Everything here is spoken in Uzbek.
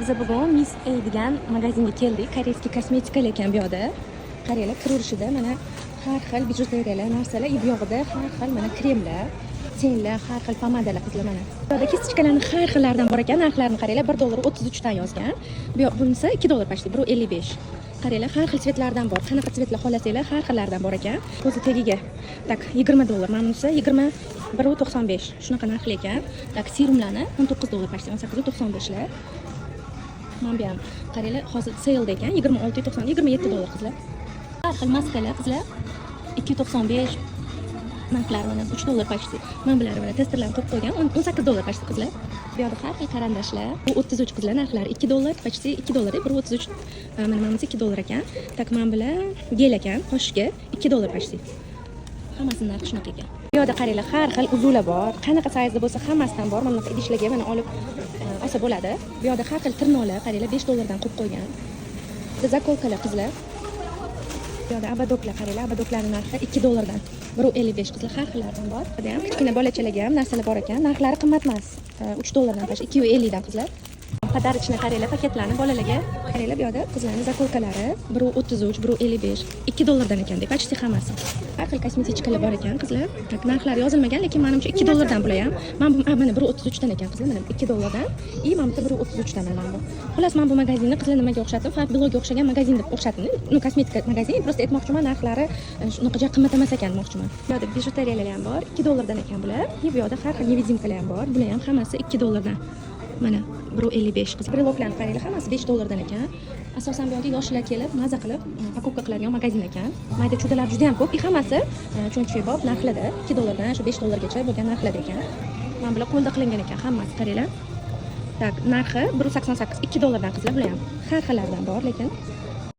Biz bugun Miss A degan magazinga keldik. Корейский kosmetikalar ekan bu yoqda. Qaranglar, kiraverishida mana har xil bijuteriyalar, narsalar, и bu yog'ida har xil mana kremlar, тени lar, har xil pomadalar, qizlar, mana. Bu yoqda кисточка larni har xillaridan bor ekan, narxlarini qaranglar, 1 dollar 33 dan yozgan. Bu yoq bunisi 2 dollar почти, 1.55. Qaranglar, har xil цвет lardan bor. Qanaqa цвет lar xohlasanglar, har xillaridan bor ekan. Ko'zi tagiga. Так, 20 dollar. Mana bunisi 21.95. Shunaqa narxli ekan. Так, serumlarni 19 dollar почти, 18.95 lar. Mana bu ham qaranglar, hozir sale'da ekan, 26.90, 27 dollar, qizlar. Har xil maskalar, qizlar, 2.95 narxlari, mana 3 dollar почти. Mana bular, mana testerlarni qo'yib qo'ygan, 18 dollar почти, qizlar. Bu yoqda har xil карандаш lar, bu 33, qizlar, narxlari 2 dollar почти, 2 dollar, 1.33, mana bunisi 2 dollar ekan. Так, mana bular gel ekan, qoshga 2 dollar почти. Hammasini narxi shunaqa ekan. Bu yoqda qaranglar, har xil uzuklar bor. Qanaqa size da bo'lsa, hammasidan bor. Mana bunaqa idishlarga mana olib olsa bo'ladi. Bu yoqda har xil tirnoqlar, qaranglar, 5 dollardan qo'yib qo'ygan. Заколка lar, qizlar. Bu yoqda ободок lar, qaranglar, ободок larning narxi 2 dollardan. 1.55, qizlar, har xillaridan bor. Bu yerda ham kichkina bolachalarga ham narsalar bor ekan. Narxlari qimmat emas. 3 dollardan, 2.50 dan, qizlar. Подарочный, qaranglar, paketlarni bolalarga. Qaranglar, bu yoqda qizlarning заколка lari 1.33, 1.55, 2 dollardan ekan deb, почти hammasi. Har xil косметичка lar bor ekan, qizlar. Так, narxlari yozilmagan, lekin menimcha 2 dollardan bular ham. Mana bu, mana 1.33 dan ekan, qizlar, mana 2 dollardan. И mana bu 1.33 dan, mana bu. Xullas, mana bu magazinni, qizlar, nimaga o'xshatdim? Faberlic o'xshagan magazin deb o'xshatdim. Ну, kosmetika magazin, просто aytmoqchiman, narxlari shunaqa ja qimmat emas ekan demoqchiman. Bu yoqda bijuteriyalar ham bor, 2 dollardan ekan bular. И bu yoqda har xil невидимка lar ham bor. Bular ham hammasi 2 dollardan. Mana 1.55, qiz. Брелок larni qaranglar, hammasi 5 dollardan ekan. Asosan bu yoqda yoshlar kelib, maza qilib, покупка qiladigan magazin ekan. Mayda chudalar juda ham ko'p. И hammasi cho'nchibop narxlarda, 2 dollardan shu 5 dollargacha bo'lgan narxlarda ekan. Mana bular qo'lda qilingan ekan hammasi, qaranglar. Так, narxi 1.88, 2 dollardan, qizlar, bular ham. Har xillaridan bor, lekin